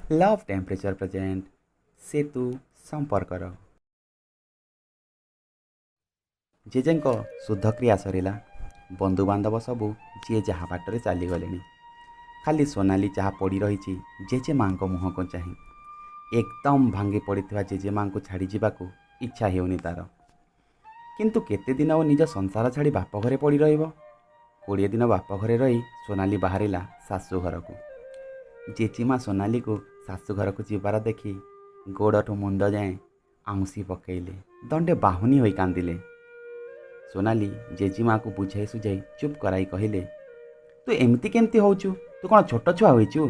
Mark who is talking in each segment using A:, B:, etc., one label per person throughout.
A: Love temperature present ସେତୁ ସମ୍ପର୍କର। ଜେଜେଙ୍କ ଶୁଦ୍ଧକ୍ରିୟା ସରିଲା। ବନ୍ଧୁବାନ୍ଧବ ସବୁ ଯିଏ ଯାହା ବାଟରେ ଚାଲିଗଲେଣି। ଖାଲି ସୋନାଲି ଯାହା ପଡ଼ି ରହିଛି ଜେଜେମାଙ୍କ ମୁହଁକୁ ଚାହିଁ। ଏକଦମ ଭାଙ୍ଗି ପଡ଼ିଥିବା ଜେଜେମାଙ୍କୁ ଛାଡ଼ି ଯିବାକୁ ଇଚ୍ଛା ହେଉନି ତାର। କିନ୍ତୁ କେତେ ଦିନ ଆଉ ନିଜ ସଂସାର ଛାଡ଼ି ବାପଘରେ ପଡ଼ି ରହିବ? 20 ଦିନ ବାପଘରେ ରହି ସୋନାଲି ବାହାରିଲା ଶାଶୁଘରକୁ। ଜେଜେମା ସୋନାଲିକୁ ଶାଶୁଘରକୁ ଯିବାର ଦେଖି ଗୋଡ଼ଠୁ ମୁଣ୍ଡ ଯାଏଁ ଆଉଁସି ପକେଇଲେ, ଦଣ୍ଡେ ବାହୁନି ହୋଇ କାନ୍ଦିଲେ। ସୋନାଲି ଜେଜେମାକୁ ବୁଝାଇ ସୁଝାଇ ଚୁପ୍ କରାଇ କହିଲେ, ତୁ ଏମିତି କେମିତି ହେଉଛୁ? ତୁ କ'ଣ ଛୋଟ ଛୁଆ ହୋଇଛୁ?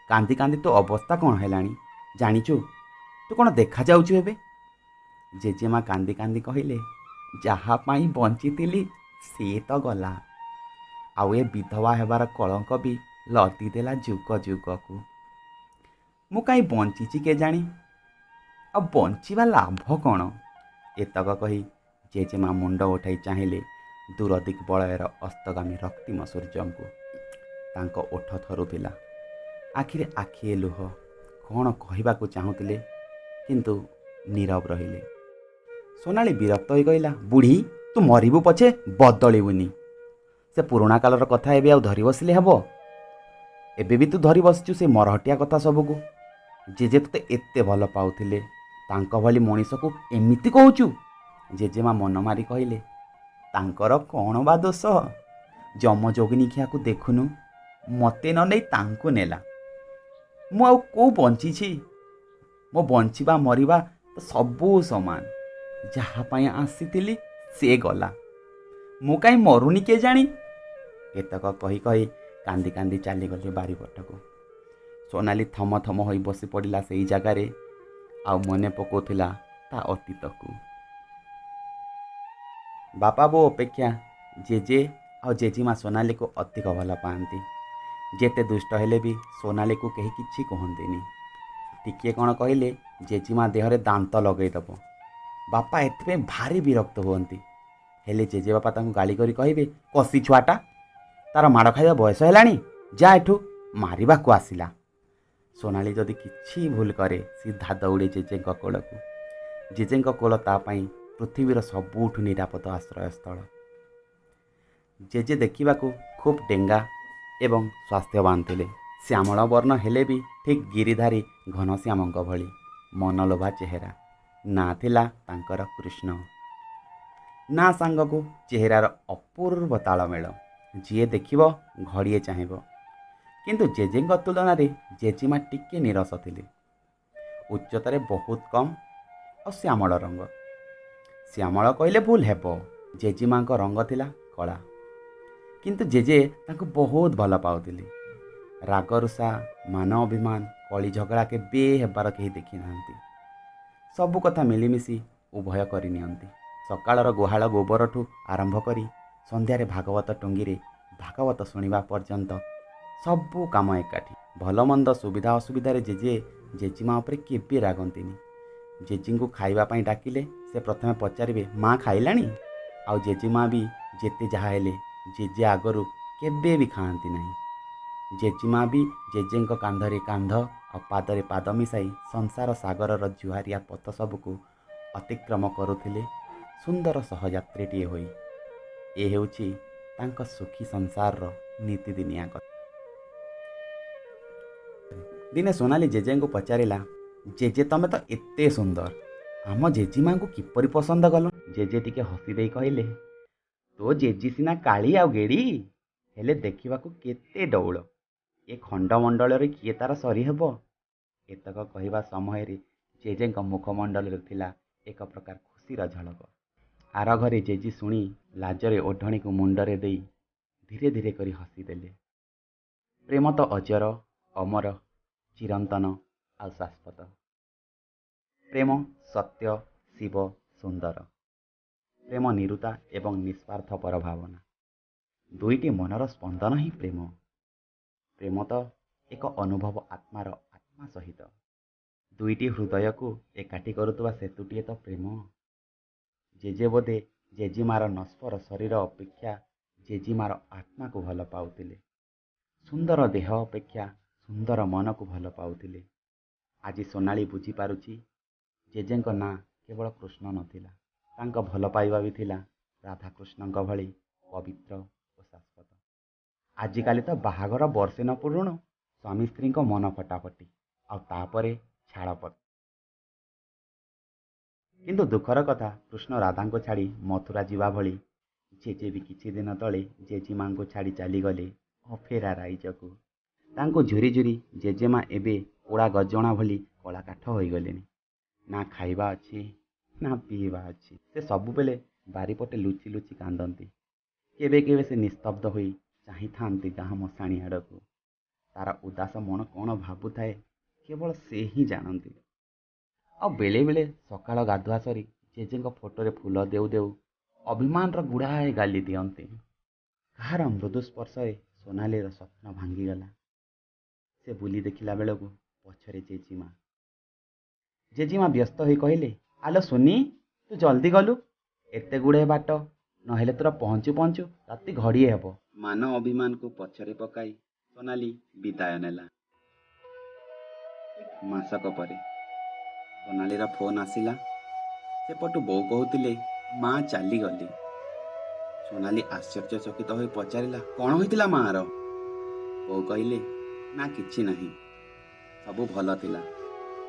A: କାନ୍ଦି କାନ୍ଦି ତୋ ଅବସ୍ଥା କ'ଣ ହେଲାଣି ଜାଣିଛୁ? ତୁ କ'ଣ ଦେଖାଯାଉଛୁ ଏବେ? ଜେଜେମା କାନ୍ଦି କାନ୍ଦି କହିଲେ, ଯାହା ପାଇଁ ବଞ୍ଚିଥିଲି ସିଏ ତ ଗଲା, ଆଉ ଏ ବିଧବା ହେବାର କଳଙ୍କ ବି ଲଦିଦେଲା ଯୁଗ ଯୁଗକୁ। ମୁଁ କାହିଁ ବଞ୍ଚିଛି କେଜାଣି, ଆଉ ବଞ୍ଚିବା ଲାଭ କ'ଣ? ଏତକ କହି ଜେଜେମା ମୁଣ୍ଡ ଉଠାଇ ଚାହିଁଲେ ଦୂର ଦିଗ୍ବଳୟର ଅସ୍ତଗାମୀ ରକ୍ତିମ ସୂର୍ଯ୍ୟଙ୍କୁ। ତାଙ୍କ ଓଠ ଥରୁଥିଲା, ଆଖିରେ ଆଖିଏ ଲୁହ। କ'ଣ କହିବାକୁ ଚାହୁଁଥିଲେ, କିନ୍ତୁ ନୀରବ ରହିଲେ। ସୋନାଲି ବିରକ୍ତ ହୋଇ କହିଲା, ବୁଢ଼ୀ, ତୁ ମରିବୁ ପଛେ ବଦଳିବୁନି। ସେ ପୁରୁଣା କାଳର କଥା ଏବେ ଆଉ ଧରି ବସିଲେ ହେବ? ଏବେ ବି ତୁ ଧରି ବସିଛୁ ସେ ମରହଟିଆ କଥା ସବୁକୁ। ଜେଜେ ତୋତେ ଏତେ ଭଲ ପାଉଥିଲେ, ତାଙ୍କ ଭଳି ମଣିଷକୁ ଏମିତି କହୁଛୁ? ଜେଜେମା ମନ ମାରି କହିଲେ, ତାଙ୍କର କ'ଣ ବା ଦୋଷ? ଯମ ଯୋଗିନୀ ଖିଆକୁ ଦେଖୁନୁ, ମୋତେ ନ ନେଇ ତାଙ୍କୁ ନେଲା। ମୁଁ ଆଉ କେଉଁ ବଞ୍ଚିଛି? ମୋ ବଞ୍ଚିବା ମରିବା ତ ସବୁ ସମାନ। ଯାହା ପାଇଁ ଆସିଥିଲି ସେ ଗଲା, ମୁଁ କାହିଁ ମରୁନି କେଜାଣି? ଏତକ କହି କହି କାନ୍ଦି କାନ୍ଦି ଚାଲିଗଲେ ବାରିପଟକୁ। ସୋନାଲି ଥମ ଥମ ହୋଇ ବସି ପଡ଼ିଲା ସେଇ ଜାଗାରେ, ଆଉ ମନେ ପକାଉଥିଲା ତା ଅତୀତକୁ। ବାପା ବୋଉ ଅପେକ୍ଷା ଜେଜେ ଆଉ ଜେଜେମା ସୋନାଲିକୁ ଅଧିକ ଭଲ ପାଆନ୍ତି। ଯେତେ ଦୁଷ୍ଟ ହେଲେ ବି ସୋନାଲିକୁ କେହି କିଛି କୁହନ୍ତିନି। ଟିକିଏ କ'ଣ କହିଲେ ଜେଜେମା ଦେହରେ ଦାନ୍ତ ଲଗେଇଦେବ। ବାପା ଏଥିପାଇଁ ଭାରି ବିରକ୍ତ ହୁଅନ୍ତି। ହେଲେ ଜେଜେବାପା ତାଙ୍କୁ ଗାଳି କରି କହିବେ, କସି ଛୁଆଟା, ତାର ମାଡ଼ ଖାଇବା ବୟସ ହେଲାଣି, ଯା ଏଠୁ, ମାରିବାକୁ ଆସିଲା। ସୋନାଲି ଯଦି କିଛି ଭୁଲ କରେ ସିଧା ଦୌଡ଼େ ଜେଜେଙ୍କ କୋଳକୁ। ଜେଜେଙ୍କ କୋଳ ତା ପାଇଁ ପୃଥିବୀର ସବୁଠୁ ନିରାପଦ ଆଶ୍ରୟସ୍ଥଳ। ଜେଜେ ଦେଖିବାକୁ ଖୁବ୍ ଡେଙ୍ଗା ଏବଂ ସ୍ୱାସ୍ଥ୍ୟବାନ ଥିଲେ। ଶ୍ୟାମଳ ବର୍ଣ୍ଣ ହେଲେ ବି ଠିକ୍ ଗିରିଧାରୀ ଘନଶ୍ୟାମଙ୍କ ଭଳି ମନଲୋଭା ଚେହେରା। ନାଁ ଥିଲା ତାଙ୍କର କୃଷ୍ଣ। ନାଁ ସାଙ୍ଗକୁ ଚେହେରାର ଅପୂର୍ବ ତାଳମେଳ। ଯିଏ ଦେଖିବ ଘଡ଼ିଏ ଚାହିଁବ। କିନ୍ତୁ ଜେଜେଙ୍କ ତୁଳନାରେ ଜେଜେମା ଟିକେ ନିରସ ଥିଲେ। ଉଚ୍ଚତାରେ ବହୁତ କମ୍ ଆଉ ଶ୍ୟାମଳ ରଙ୍ଗ। ଶ୍ୟାମଳ କହିଲେ ଭୁଲ ହେବ, ଜେଜେମାଙ୍କ ରଙ୍ଗ ଥିଲା କଳା। କିନ୍ତୁ ଜେଜେ ତାଙ୍କୁ ବହୁତ ଭଲ ପାଉଥିଲେ। ରାଗରୁଷା, ମାନ ଅଭିମାନ, କଳି ଝଗଡ଼ା କେବେ ହେବାର କେହି ଦେଖିନାହାନ୍ତି। ସବୁ କଥା ମିଳିମିଶି ଉଭୟ କରିନିଅନ୍ତି। ସକାଳର ଗୁହାଳ ଗୋବରଠୁ ଆରମ୍ଭ କରି ସନ୍ଧ୍ୟାରେ ଭାଗବତ ଟୁଙ୍ଗିରେ ଭାଗବତ ଶୁଣିବା ପର୍ଯ୍ୟନ୍ତ ସବୁ କାମ ଏକାଠି। ଭଲମନ୍ଦ ସୁବିଧା ଅସୁବିଧାରେ ଜେଜେ ଜେଜେମା ଉପରେ କେବେ ରାଗନ୍ତିନି। ଜେଜେଙ୍କୁ ଖାଇବା ପାଇଁ ଡାକିଲେ ସେ ପ୍ରଥମେ ପଚାରିବେ, ମା ଖାଇଲାଣି? ଆଉ ଜେଜେମା ବି ଯେତେ ଯାହା ହେଲେ ଜେଜେ ଆଗରୁ କେବେ ବି ଖାଆନ୍ତି ନାହିଁ। ଜେଜେମା ବି ଜେଜେଙ୍କ କାନ୍ଧରେ କାନ୍ଧ ଆଉ ପାଦରେ ପାଦ ମିଶାଇ ସଂସାର ସାଗରର ଜୁହାରିଆ ପଥ ସବୁକୁ ଅତିକ୍ରମ କରୁଥିଲେ ସୁନ୍ଦର ସହଯାତ୍ରୀଟିଏ ହୋଇ। ଏ ହେଉଛି ତାଙ୍କ ସୁଖୀ ସଂସାରର ନୀତିଦିନିଆ କଥା। ଦିନେ ସୋନାଲି ଜେଜେଙ୍କୁ ପଚାରିଲା, ଜେଜେ ତମେ ତ ଏତେ ସୁନ୍ଦର, ଆମ ଜେଜେମାଙ୍କୁ କିପରି ପସନ୍ଦ କଲ? ଜେଜେ ଟିକେ ହସି ଦେଇ କହିଲେ, ତୋ ଜେଜି ସିନା କାଳି ଆଉ ଗେଡ଼ି, ହେଲେ ଦେଖିବାକୁ କେତେ ଡଉଳ। ଏ ଖଣ୍ଡମଣ୍ଡଳରେ କିଏ ତାର ସରି ହେବ? ଏତକ କହିବା ସମୟରେ ଜେଜେଙ୍କ ମୁଖମଣ୍ଡଳରେ ଥିଲା ଏକ ପ୍ରକାର ଖୁସିର ଝଲକ। ଆର ଘରେ ଜେଜି ଶୁଣି ଲାଜରେ ଓଢ଼ଣୀକୁ ମୁଣ୍ଡରେ ଦେଇ ଧୀରେ ଧୀରେ କରି ହସିଦେଲେ। ପ୍ରେମ ତ ଅଜର, ଅମର, ଚିରନ୍ତନ ଆଉ ଶାଶ୍ୱତ। ପ୍ରେମ ସତ୍ୟ, ଶିବ, ସୁନ୍ଦର। ପ୍ରେମ ନିରୁତା ଏବଂ ନିସ୍ୱାର୍ଥପର ଭାବନା। ଦୁଇଟି ମନର ସ୍ପନ୍ଦନ ହିଁ ପ୍ରେମ। ପ୍ରେମ ତ ଏକ ଅନୁଭବ ଆତ୍ମାର ଆତ୍ମା ସହିତ। ଦୁଇଟି ହୃଦୟକୁ ଏକାଠି କରୁଥିବା ସେତୁଟିଏ ତ ପ୍ରେମ। ଜେଜେ ବୋଧେ ଜେଜେମାର ନଶ୍ୱର ଶରୀର ଅପେକ୍ଷା ଜେଜେମାର ଆତ୍ମାକୁ ଭଲ ପାଉଥିଲେ। ସୁନ୍ଦର ଦେହ ଅପେକ୍ଷା ସୁନ୍ଦର ମନକୁ ଭଲ ପାଉଥିଲେ। ଆଜି ସୋନାଲି ବୁଝିପାରୁଛି, ଜେଜେଙ୍କ ନାଁ କେବଳ କୃଷ୍ଣ ନଥିଲା, ତାଙ୍କ ଭଲ ପାଇବା ବି ଥିଲା ରାଧାକୃଷ୍ଣଙ୍କ ଭଳି ପବିତ୍ର ଓ ଶାଶ୍ୱତ। ଆଜିକାଲି ତ ବାହାଘର ବର୍ଷେ ନ ପୁରୁଣୁ ସ୍ୱାମୀ ସ୍ତ୍ରୀଙ୍କ ମନ ଫଟାଫଟି, ଆଉ ତାପରେ ଛାଡ଼ପତ୍ର। କିନ୍ତୁ ଦୁଃଖର କଥା, କୃଷ୍ଣ ରାଧାଙ୍କୁ ଛାଡ଼ି ମଥୁରା ଯିବା ଭଳି ଜେଜେ ବି କିଛି ଦିନ ତଳେ ଜେଜେମାଙ୍କୁ ଛାଡ଼ି ଚାଲିଗଲେ ଅଫେରା ରାଇଜକୁ। ତାଙ୍କୁ ଝୁରି ଝୁରି ଜେଜେମା ଏବେ ପୋଡ଼ା ଗଜଣା ଭଳି କଳାକାଠ ହୋଇଗଲେଣି। ନା ଖାଇବା ଅଛି, ନା ପିଇବା ଅଛି। ସେ ସବୁବେଳେ ବାରିପଟେ ଲୁଚି ଲୁଚି କାନ୍ଦନ୍ତି। କେବେ କେବେ ସେ ନିସ୍ତବ୍ଧ ହୋଇ ଚାହିଁଥାନ୍ତି ଗାଁ ମଶାଣି ଆଡ଼କୁ। ତାର ଉଦାସ ମନ କ'ଣ ଭାବୁଥାଏ, କେବଳ ସେ ହିଁ ଜାଣନ୍ତି। ଆଉ ବେଳେବେଳେ ସକାଳ ଗାଧୁଆ ସରି ଜେଜେଙ୍କ ଫଟୋରେ ଫୁଲ ଦେଉ ଦେଉ ଅଭିମାନର ଗୁଡ଼ାଏ ଗାଲି ଦିଅନ୍ତି। କାହାର ମୃଦୁ ସ୍ପର୍ଶରେ ସୋନାଲିର ସ୍ୱପ୍ନ ଭାଙ୍ଗିଗଲା। ସେ ବୁଲି ଦେଖିଲା ବେଳକୁ ପଛରେ ଜେଜିମା। ଜେଜିମା ବ୍ୟସ୍ତ ହୋଇ କହିଲେ, ଆଲୋ ସୁନି, ତୁ ଜଲ୍ଦି ଗଲୁ, ଏତେ ଗୁଡ଼ାଏ ବାଟ, ନହେଲେ ତୋର ପହଞ୍ଚୁ ପହଞ୍ଚୁ ରାତି ଘଡ଼ିଏ ହେବ। ମାନ ଅଭିମାନକୁ ପଛରେ ପକାଇ ସୋନାଲି ବିଦାୟ ନେଲା। ମାସକ ପରେ ସୋନାଲିର ଫୋନ୍ ଆସିଲା। ସେପଟୁ ବୋଉ କହୁଥିଲେ, ମା ଚାଲିଗଲେ। ସୋନାଲି ଆଶ୍ଚର୍ଯ୍ୟଚକିତ ହୋଇ ପଚାରିଲା, କ'ଣ ହୋଇଥିଲା ମାଆର? ବୋଉ କହିଲେ, ନା କିଛି ନାହିଁ, ସବୁ ଭଲ ଥିଲା।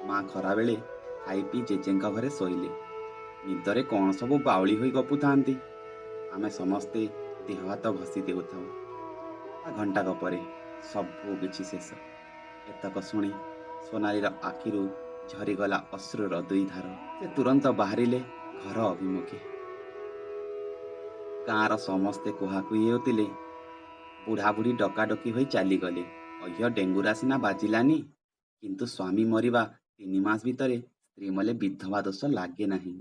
A: ମା ଖରାବେଳେ ଖାଇ ପିଇ ଜେଜେଙ୍କ ଘରେ ଶୋଇଲେ। ନିଦରେ କ'ଣ ସବୁ ବାଉଳି ହୋଇ ଗପୁଥାନ୍ତି, ଆମେ ସମସ୍ତେ ଦେହ ହାତ ଘଷି ଦେଉଥାଉ। ଘଣ୍ଟାକ ପରେ ସବୁ କିଛି ଶେଷ। ଏତକ ଶୁଣି ସୋନାଲିର ଆଖିରୁ ଝରିଗଲା ଅଶ୍ରୁର ଦୁଇ ଧାର। ସେ ତୁରନ୍ତ ବାହାରିଲେ ଘର ଅଭିମୁଖେ। ଗାଁର ସମସ୍ତେ କୁହାକୁହି ହେଉଥିଲେ, ବୁଢ଼ାବୁଢ଼ୀ ଡକାଡକି ହୋଇ ଚାଲିଗଲେ। ଅହ୍ୟ ଡେଙ୍ଗୁରା ସିନା ବାଜିଲାନି, କିନ୍ତୁ ସ୍ୱାମୀ ମରିବା 3 ମାସ ଭିତରେ ସ୍ତ୍ରୀ ମଲେ ବିଧବା ଦୋଷ ଲାଗେ ନାହିଁ।